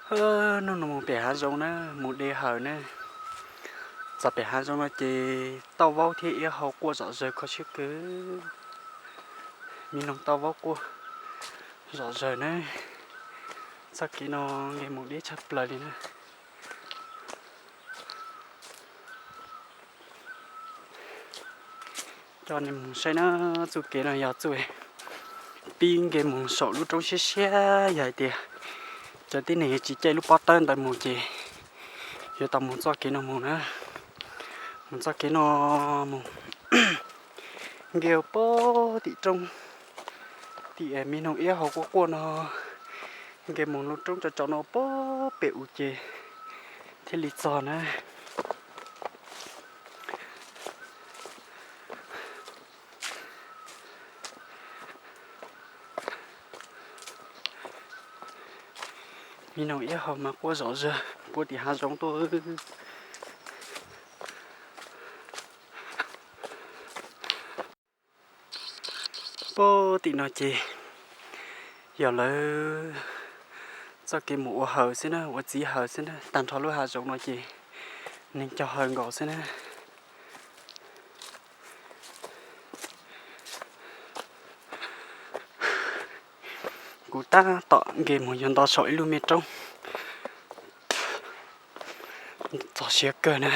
Hnub no mus pem hav zoov na, mus de hawm na. Txog pem hav zoov no ces tauj vaub thiab iab hau quaj zom zaws kho siab kawg. Me noog tauj vaub quaj zom zaws na. Txoj kev no nqes mus deb tshaj plaws li na. Coj nej mus saib na, txoj kev no yog txoj pib nqes mus saum lub roob siab siab. Yog hais tias cov tib neeg yuav tsis caij lub pob tawb ntawd mus ces yuav tau mus txoj kev no mus na. Mus txoj kev no mus nqes puag tim roob, tim me noog iab hau quaj quaj no, nqes mus lub roob tso tsau no puag pem u ces thiaj li txog na. Me noog iab hau mas quaj zom zaws puag tim hav zoov tuaj. Puag tim no ces yog lawv txoj kev mus ua hawm xwb na, ua txiv hawm xwb na. Tag nrho lub hav zoov no ces neeg cog hawm nkaus xwb na. Kuv tab tom nqes mus yuav nto saum ib lub me roob, txog siab kawg na.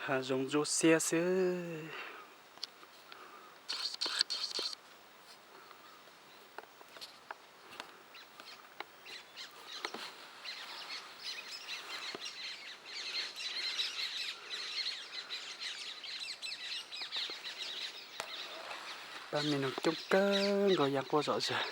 Hav zoov ntsuab xiab xwb. Pab me noog coob kawg nkaus, ya quaj zom zaws.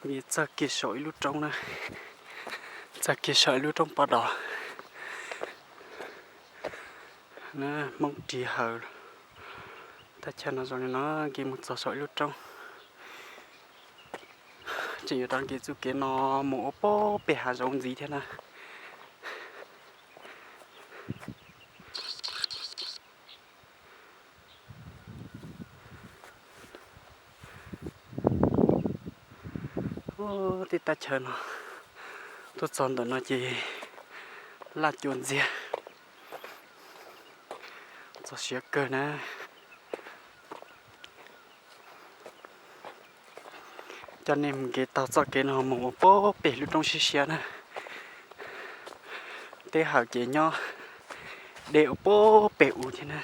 Nqes txog kiag saum ib lub roob na, txog kiag saum ib lub roob pov dos. Hmoob ris hawm thaj chaw no zoo li no, nqes mus txog saum ib lub roob. Tseem yuav rov nqes txoj kev no mus ua puag pem hav zoov ntxiv thiab na. Ub, tej thaj chaw no tuaj txog ntawm no ces laj cua ntxiag, txog siav kawg na. Coj nej mus nqes taug txoj kev no mus ua puag pem lub roob siab siab na. Tej hawm ces nyob deb ua puag pem u thiab na.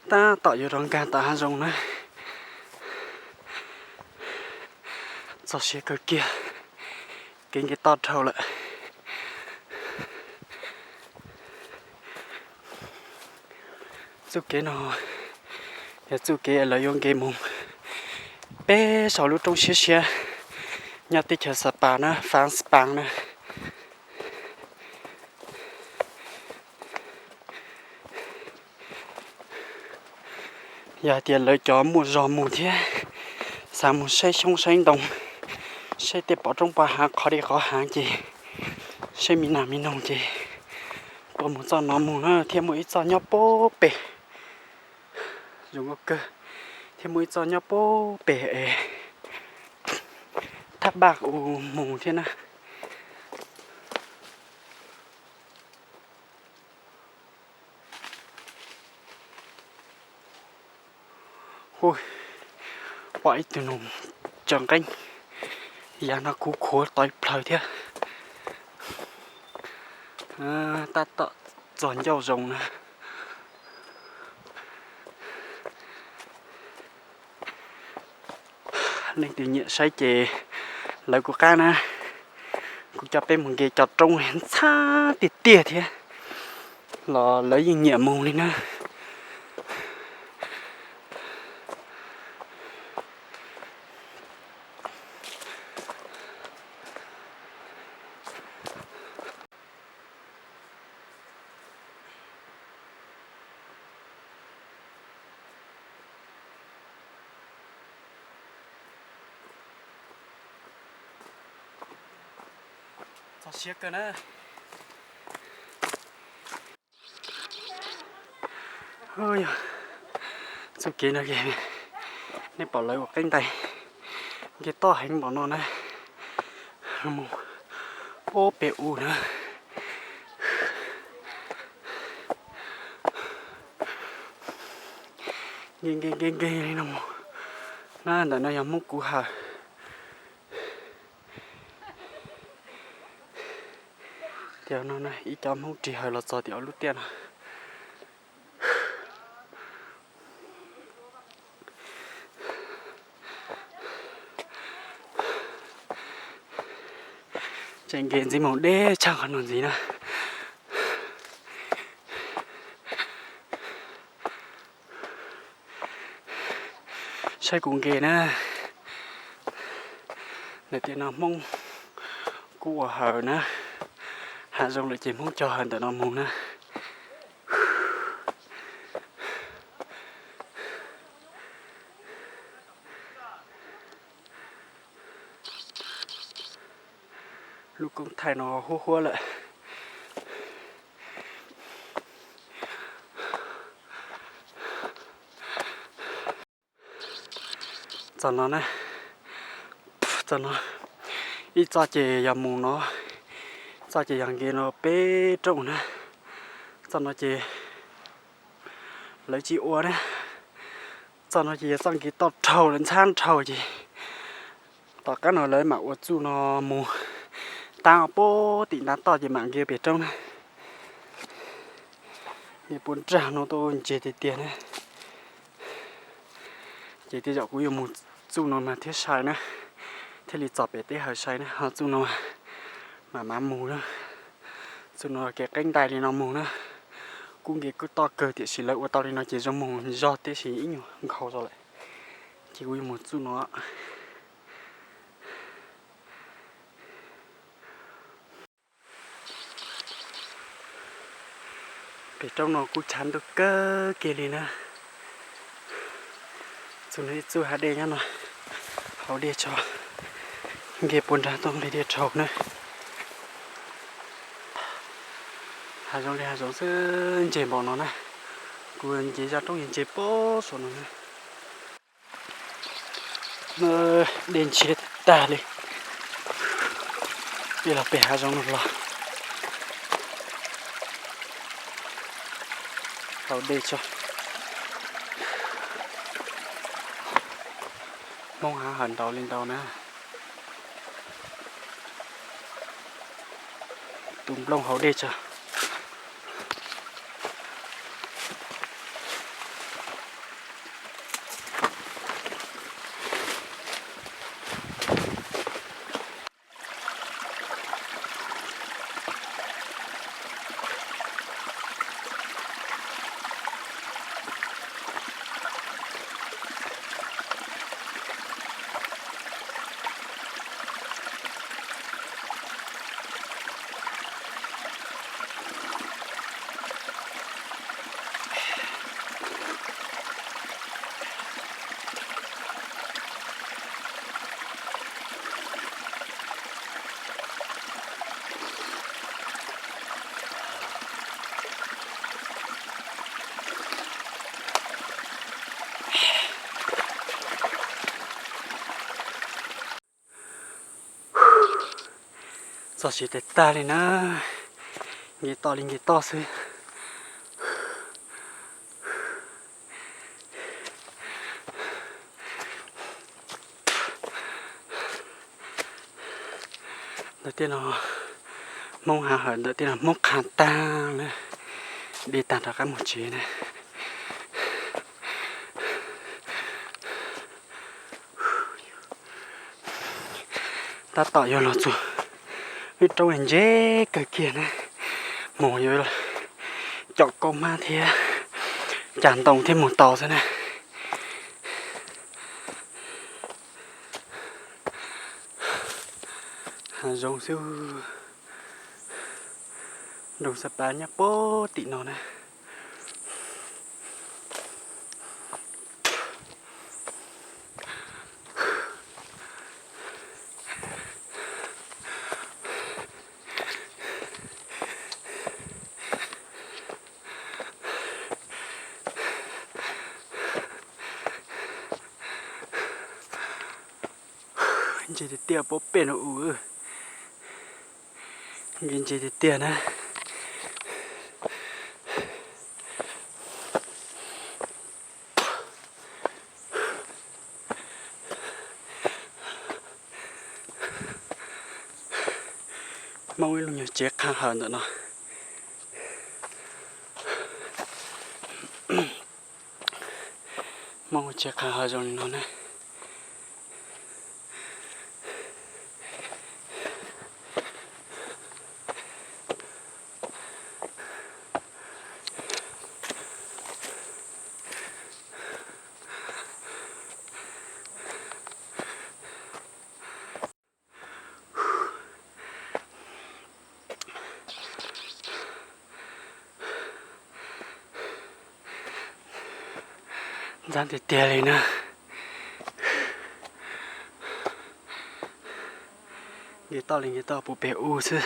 Tab tom yuav rov nkag tom hav zoov na. Txog siav kawg kiag, kev nqes toj dhau lawm. Txoj kev no yog txoj kev lawv yuav nqes mus pem saum lub roob siab siab nyob teb chaws Xas Pas na, Fab Pas na. Yog hais tias lawv cov muaj zog mus thiab xav mus saib xyoob saib ntoo, saib tej pom roob pom hav qhov dej qhov hav ces, saib me nas me noog ces, puas mus txoj no mus na. Thiab muaj ib txoj nyob puag pem, zoo nkauj kawg. Thiab muaj ib txoj nyob puag pem es thaj paj u mus thiab na. Hu, pom ib tug noog tsaws nqeeb, yav no kuv khuav tau ib plhaw thiab. Tab tom txog ncauj zoov na. Leej twg nyiam saib ces lawv kuv qab na, kuv coj peb mus nqes cov roob ntxhab tiag tiag thiab los lawv yeej nyiam mus li na. Siab kawg na. Yog txoj kev no, nej pom lawv ua qeeb ntais, nce toj heev npaum no na, mus ob peb u na. Nce nce nce nce li no mus na, ntawm no yog Hmoob Kuv Hawm. Tias no ib co Hmoob ris hawm los txog tim ub lub tiaj no. Tseem nce ntxiv mus deb tshaj qhov no ntxiv na. Saib kuv nce na. Ntawm tiaj no Hmoob kuj ua hawm na. Hav zoov lawm ces Hmoob cog hawm ntawm no mus na. Lub koob thaij no huab huab lawm. Txoj no na, txoj no, ib txoj ces yog mus no, txoj ces yog nce no peb roob na. Txoj no ces lawv tsis ua na. Txoj no ces yog txoj nce toj dhau lawm, ntxhab dhau ces tom qab no lawv mam ua txuj no mus tab puag tim ntav toj ces mam nce pem roob na. Nce puag nrag no tuaj nce tiag tiag na. Ces tej zaum kuv yuav mus txuj no mas thiaj sai na, thiaj li txog pem teb hawm sai na, ho txuj no mam mam mus na. Txuj no kev qeeb ntais li no mus na, kuj nce kuj toj kawg tiam sis lawv ua tau li no ces zoo mus zog tiam sis ib nyuag nkhaus zog lawm. Ces kuv yuav mus txuj no. Pem roob no kuj tshav ntuj kawg kiag li na. Txuj no ib txuj hav dej nyob no, haus dej tso, nce puag nrag tuaj nqis dej rau na. Hav zoov li hav zoov xwb, ntse npaum no na. Kuv nce zaj roob nce puag saum no na. Dej ntshiab tag li. Dej los pem hav zoov no los. Haus dej tso. Hmoob hav hawm ntau li ntau na. Tus nplooj haus dej tso. Txog siav tes tag li na, nce toj li nce toj xwb. Ntawm tiaj no Hmoob hav hawm, ntawm tiaj no Hmoob qha tag na, de tag rov qab mus tsev na. Tab tom yuav los txog lub roob ntse kawg kiag na, mus yuav caum kaub hmab thiab cas ntoo thiaj mus tau xwb na. Hav zoov xwb, nroog Xab Pab nyob puag tim no na. Ntse tiag tiag, pob pem no u, nkees ntse tiag tiag na. Muaj ib lub nyuag tsev qha hawm ntawm no. Muaj tsev qha hawm zoo li no na. Ntxhab tiag tiag li na. Nkees toj li nkees toj puv pem u xwb.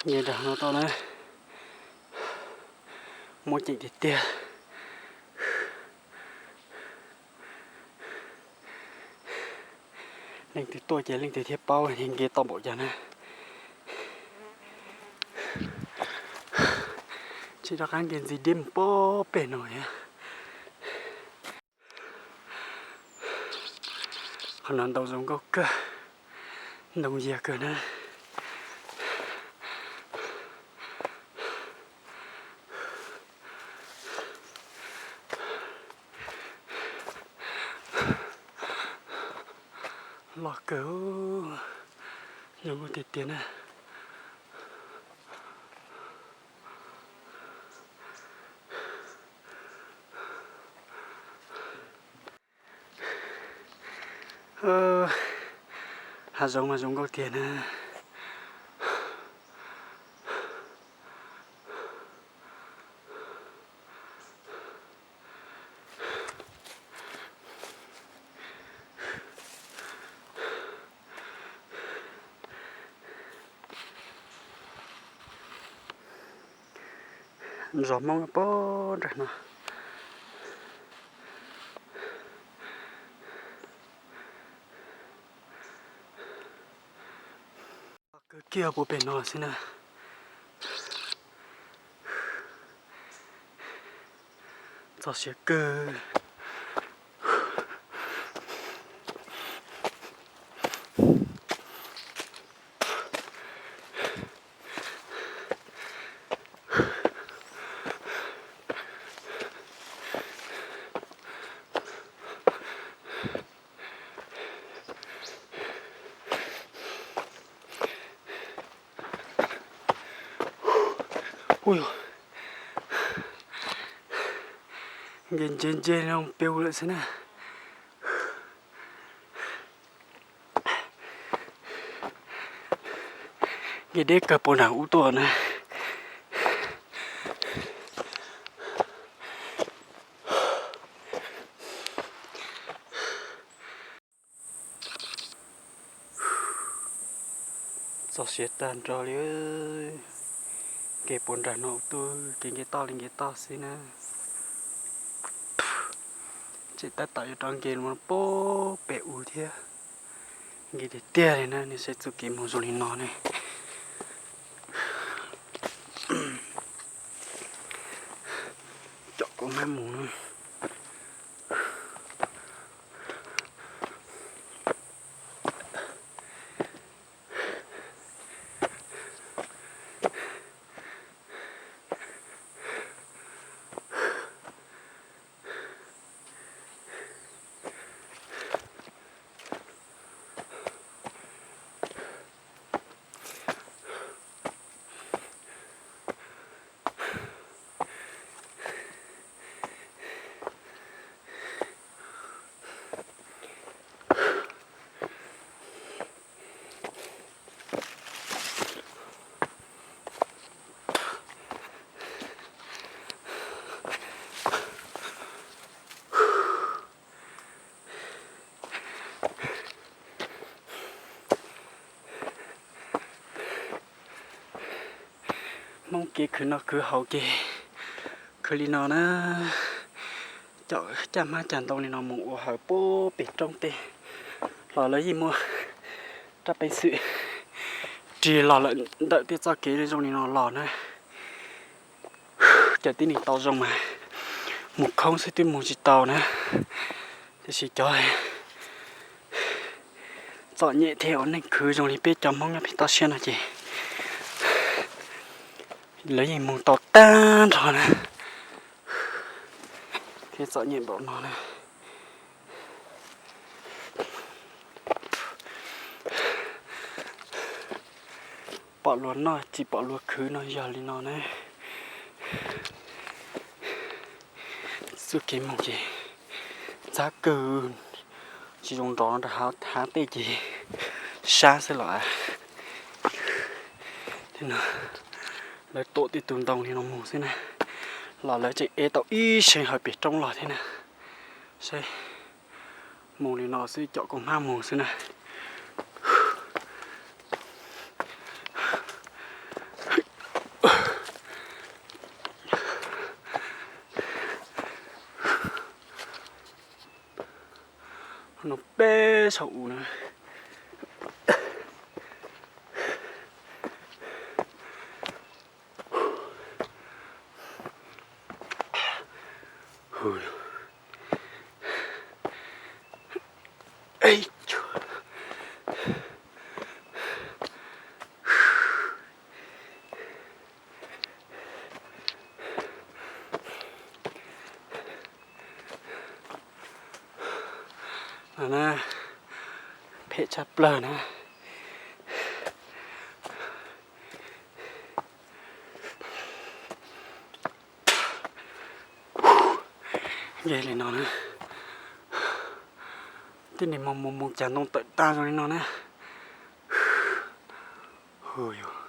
Nce nram no tau na, muaj ceem tiag tiag. Leej twg tuaj ces leej twg thiaj paub nkees toj npaum cas na. Tsis rov qab nkees ntxiv deb mus pob pem no thiab. Qhov no ntoo zoo nkauj kawg, ntoo yiag kawg na. Loj kawg, zoo nkauj tiag tiag na. Hav zoov mas zoo nkauj tiag na. Zos Hmoob puag nram no. Kawg kiag puag pem no xwb na. Txog siav kawg. Ub, nkees ntse ntse li pem u lawm xwb na. Nkees deb kawg puag nram ub tuaj na. Txog siav tag nrho li. Nkees puag nram no ub tuaj, kev nkees toj li nkees toj xwb na. Tseem tab tom yuav rov nkees mus puag pem u thiab. Nkees tiag tiag li na, nej saib txoj kev mus zoo li no ne. Cov kuv mab mus. Kev khwv noj khwv haus ces khwv li no na, cov caj hmab cag ntoo li no mus ua haws puag pem roob tej los lawv yeej muaj rab peev xwm ris los lawm ntawm tej txoj kev zoo li no los na. Cov tib neeg tau zoo mas mus khoob xwb twb mus tsis tau na, tiam sis cov txom nyem thiab ua neej khwv zoo li peb cov Hmoob nyob pem toj siab no ces lawv yeej mus tau tag nrho na, thiab txom nyem npaum no na. Pom luag noj tsis pom luag khwv no yog li no na. Txoj kev mus ces ntxhab kawg, tsis zoo nrov no rau hauv hav tej ces sab xwb los. Lawv tuam tej tus ntoo li no mus xwb na, los lawv tseem ev tau ib seev haws pem roob los thiab na. Saib, mus li no xwb, com kaum hmab mus xwb na. No peb saum u na. No na, phem tshaj plaws na. Nce li no na, tib neeg mus mus mus cas ntoo tawm tag zoo li no na. Hu yus.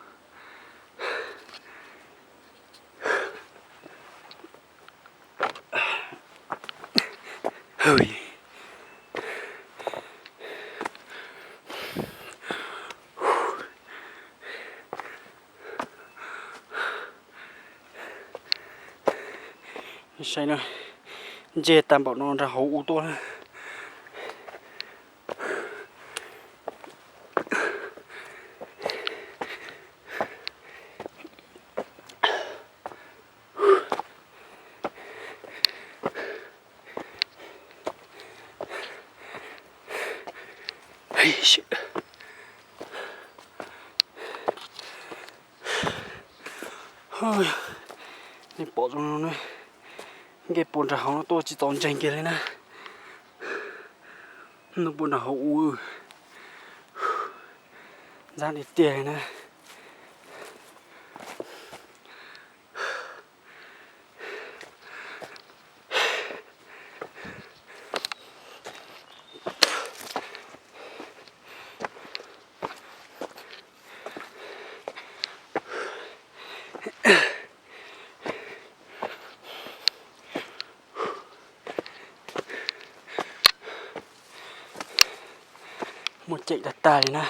Saib na, nce tag npaum no nram hauv u tuaj na. Nej pom zoo no, nce puag nram hauv no tuaj tsis txaus ntseeg kiag li na. No puag nram hauv u, ntxhab tiag tiag li na. Muaj ceem tag tag li na.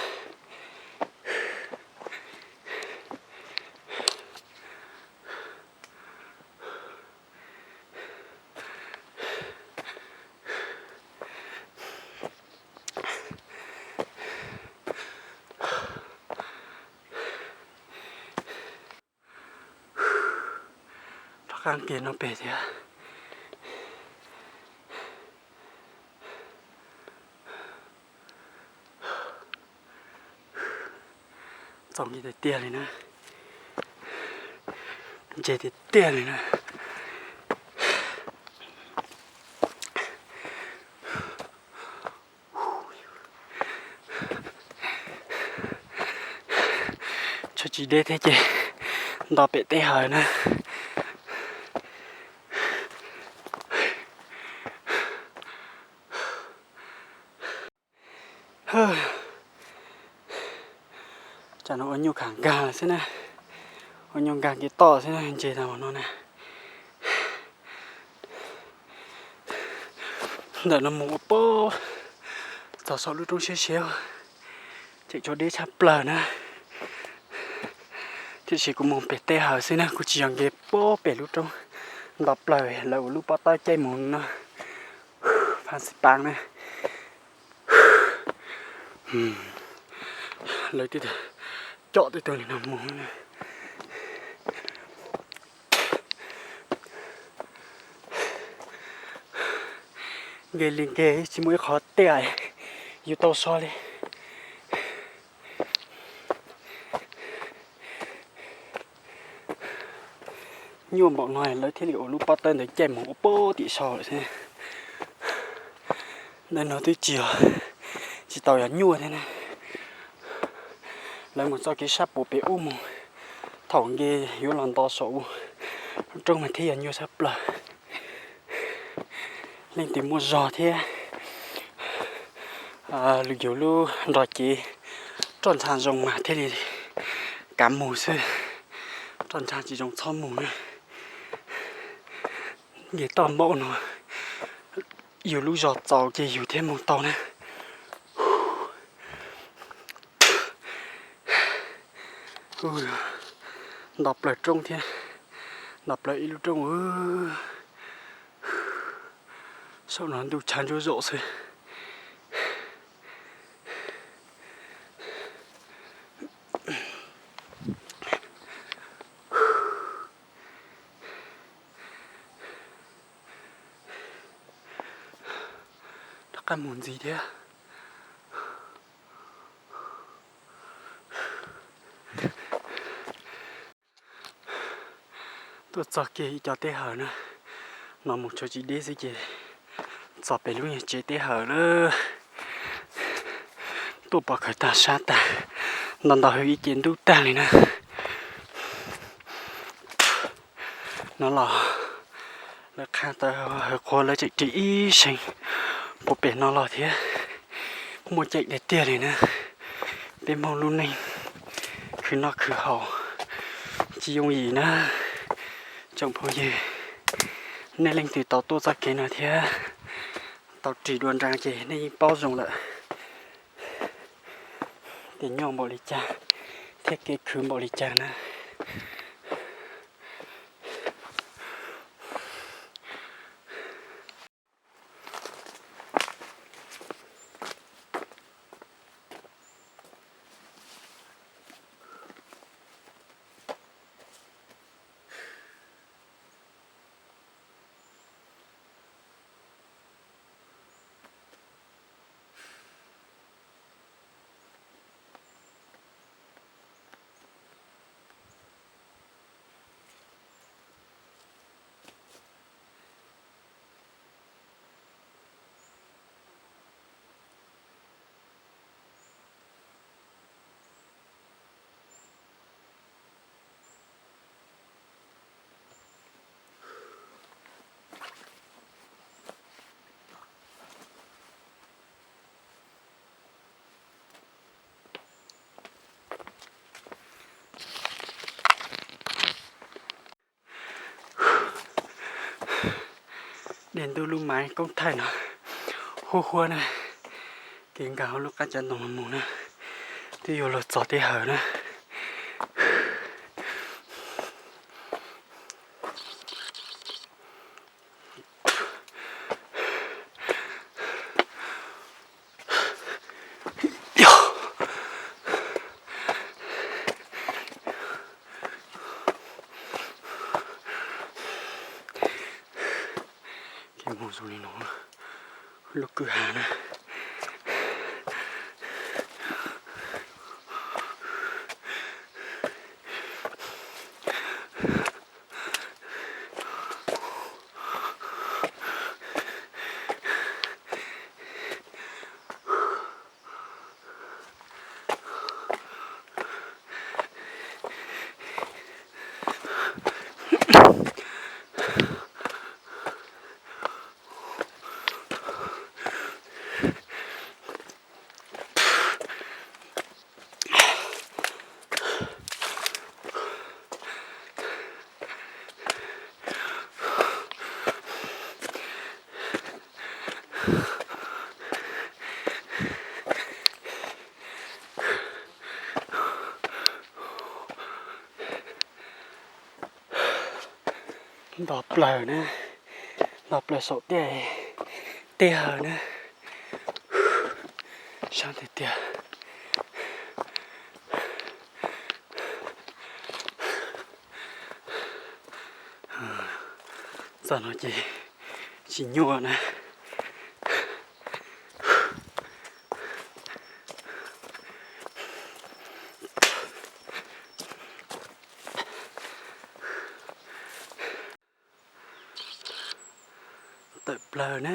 Rov qab nqis no pem thiab. Txaus ntshai tiag tiag li na. Ntshai tiag tiag li na. Tshuav tsis deb thiab ces nto pem teb hawm na. Tsam no ua nyuj kham nkag xwb na, ua nyuj nkag kev toj xwb na, ntse tag mus no na. Ntawm no mus ua pem txog saum lub roob siab siab, tseem tshuav deb tshaj plaws na. Tiam sis kuv mus pem tej hawm xwb na, kuv tsis yog nce puag pem lub roob nto plaws lawv ua lub pob tawb caij mus no. Pha xi pav na. Lawv twb coj tej tug li no mus. Nce li nce tsis muaj ib qho tiaj yus tau so li. Nyuaj npaum no lawv thiaj li ua lub pob tawb ntawd caij mus ua puag tim saud lawm xwb. Ntawm no twb tsis, tsis tau yog nyuaj thiab na. Lawv mus txoj kev sab puag pem ub mus, thaum nce yuav los nto saum ub roob mas thiaj yog nyuaj tshaj plaws. Leej twg muaj zog thiab yus lub nrog cev roj ntsha zoo mas thiaj li kav mus xwb, roj ntsha tsis zoo txhob mus na. Nce toj npaum no yus lub zog txaus ces yus thiaj mus tau na. Nto plaws roob thiab, nto plaws ib lub roob. Saum no ntuj tshav ntsuab zom xwb. Rov qab mus ntxiv thiab. Tuaj txog kiag ib co teb hawm na, no mus tshuav tsis deb xwb ces txog pem lub nyuag tsev teb hawm lawm. Tuaj pom khaws tag sab tag, nto nto hws ib ce ntub tag li na. No los lawv qha tawv hawv qhuav lawv tseem ris ib seem puag pem no los thiab. Muaj ceem tiag tiag li na. Peb Hmoob lub neej khwv noj khwv haus tsis yooj yim na. Tsoom phooj ywg, nej leej twg tau tuaj txoj kev no thiab tau ris dua nra ces nej yeej paub zoo lawm tias nyuaj npaum li cas thiab kev khwv npaum li cas na. Dej ntuj lub maiv koob thaij no huab huab na, kev nkag hauv lub qab cov ntoo no mus na, twb yuav luag txog teb hawm na. Kev mus zoo li no, lub kwj ha na. Nto plaws na, nto plaws saum tiaj, teb hawm na, sab tiag tiag. Txog no ces tsis nyuaj na. Tawm plaws na,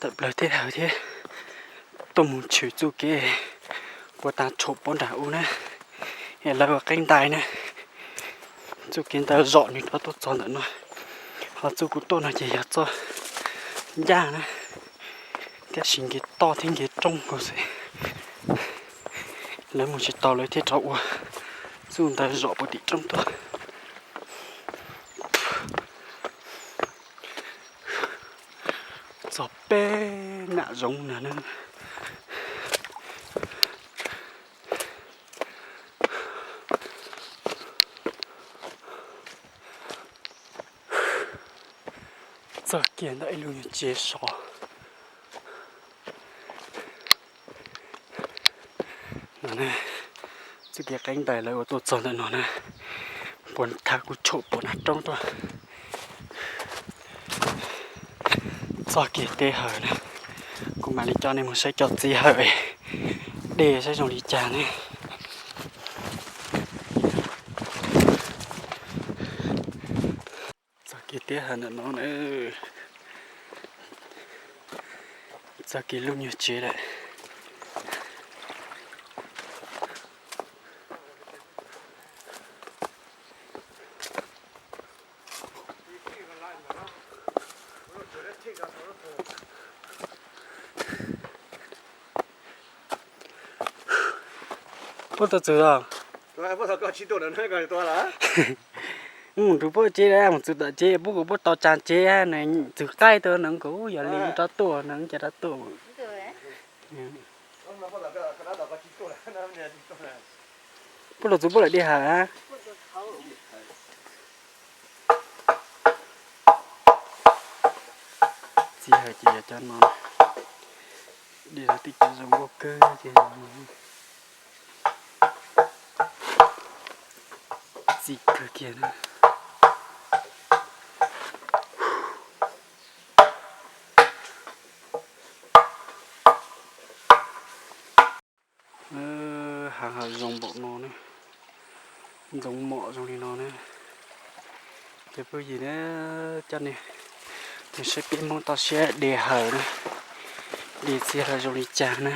tawm plaws teb hawm thiab tuaj mus tshwm txuj kev puag ta tshaum puag nram ub na, es lawv ua qeeb ntais na. Txuj kev ntawd zom nws rov tuaj txog ntawm no, ho txuj kuv tuaj no ces yog txoj ncaj na, tab sis nce toj thiab nce roob nkaus xwb. Lawv mus tsis tau lawv thiaj rov ua txuj ntawd zom puag tim roob tuaj. Txog peb nam zoov no na. Txog kiag ntawm ib lub nyuag tsev so no na. Txuj kev qeeb ntais lawv ua tuaj txog ntawm no na, puag thav kuv tshaum puag nram roob tuaj. Txog kiag teb hawm na, kuv mam li coj nej mus saib cov txiv hawm dej saib zoo li cas ne. Txog kiag teb hawm ntawm no na, txog kiag lub nyuag tsev lawm. Puab tau txug os? Mus rau puab tsev, mus txug tom tsev, puab kuj puab tau tsaa tsev, nws txug qaib tau nws kuj yog li rov tuaj, nws cas rov tuaj. Puab los txug puab lawm dej hawm. Txiv hawm ces yog cov no, dej no tej cov zoo nkauj kawg ces txi kawg kiag na. Hav hawm zoo npaum no ne, ntxoov mom zoo li no ne. Cov phooj ywg na, coj nej mus saib peb Hmoob toj siab de hawm na, de txiv hawm zoo li cas na.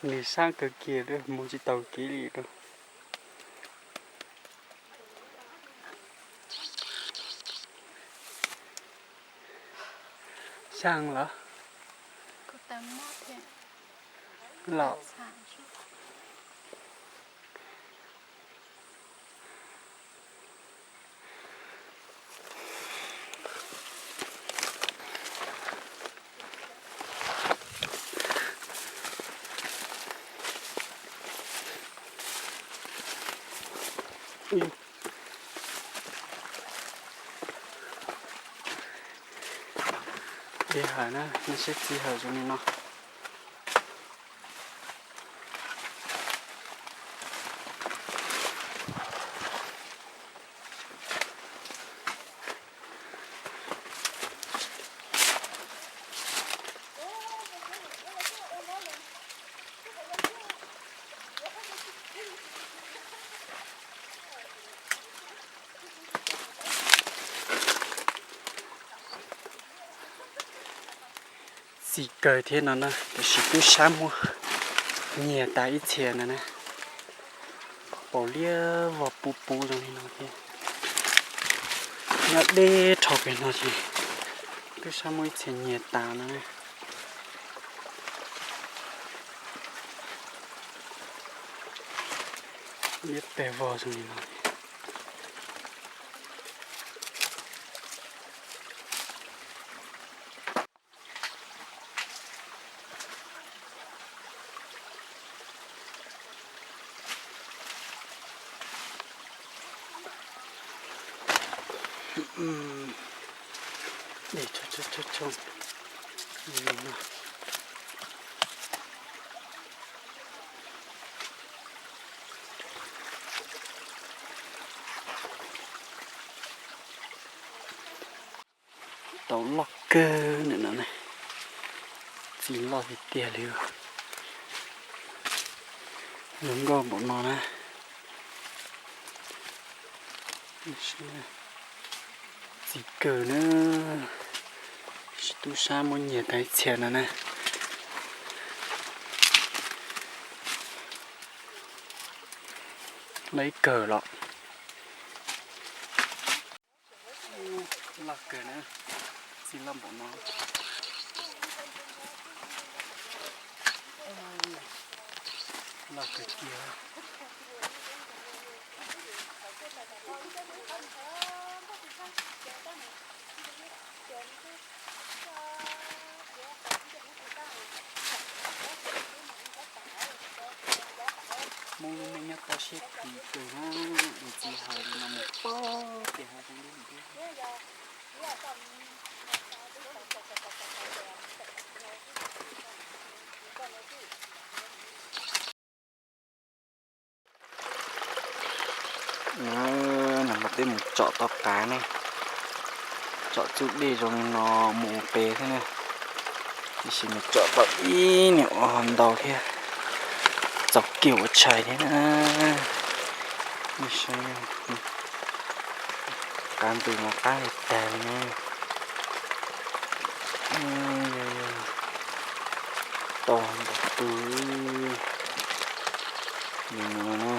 Nws sab kawg kiag, mus tsis tau kev li lawm. Xyaa los? Los. De hawm na, nej saib txiv hawm zoo li no. Txiv kawg thiab no na, tiam sis tub sab muab nyiag tas ib txhia no na. Paus liab vog pub pub zoo li no thiab. Nyob deb rho pem no ces tub sab muab ib txhia nyiag tas no na. Liab pes vog zoo li no. Dej tshoob tshoob tshoob tshoob li no. Tau loj kawg ntawm no ne, txiv loj tiag tiag li. Zoo nkauj npaum no na. Txiv kawg na, tub sab muab nyiag tau ib txhia no na. Lawv ib kawg los. Loj kawg na, txiv loj npaum no. Loj kawg kiag. Hmoob lub neej nyob toj siab kawg na, ua txiv hais li no mus pog tias hais zoo li no. Nag hmo peb mus tsom tau qav ne, tsom txuj dej zoo li no mus ua pem thiab na, tiam sis mus tsom tau ib niag ua ntau thiab, txaus kiag ua tshais thiab na. Qav ntws mas qab li tag li na. Tau ntau tus li no na,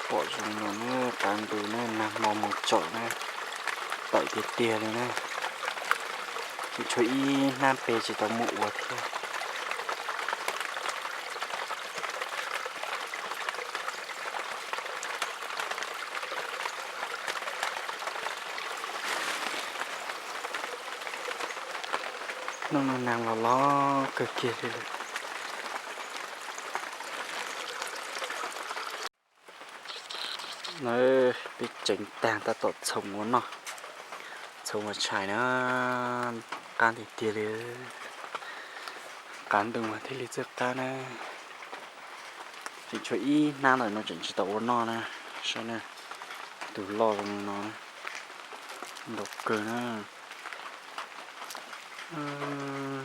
pom zoo no na, qav ntws na, nag hmo mus tsom na, tawm tiag tiag li na, tseem tshuav ib hnab pem tsis tau muab ua thiab. Hnub no nag los los kawg kiag li lawm. Peb tseev tag tab tom txhoov ua noj, txhoov ua tshais na, qab tiag tiag li. Qav ntws mas thiaj li txawj qab na. Tseem tshuav ib hnab ntawm no tseem tsis tau ua noj na, saib na, tus loj zoo no, ntau kawg na.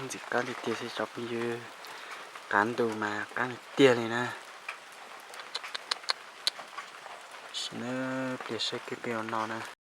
Ntxim qab tiag tiag xwb cov phooj ywg, qav ntws mas qab tiag tiag li na. Sim na, pliag saib kiag peb ua noj na.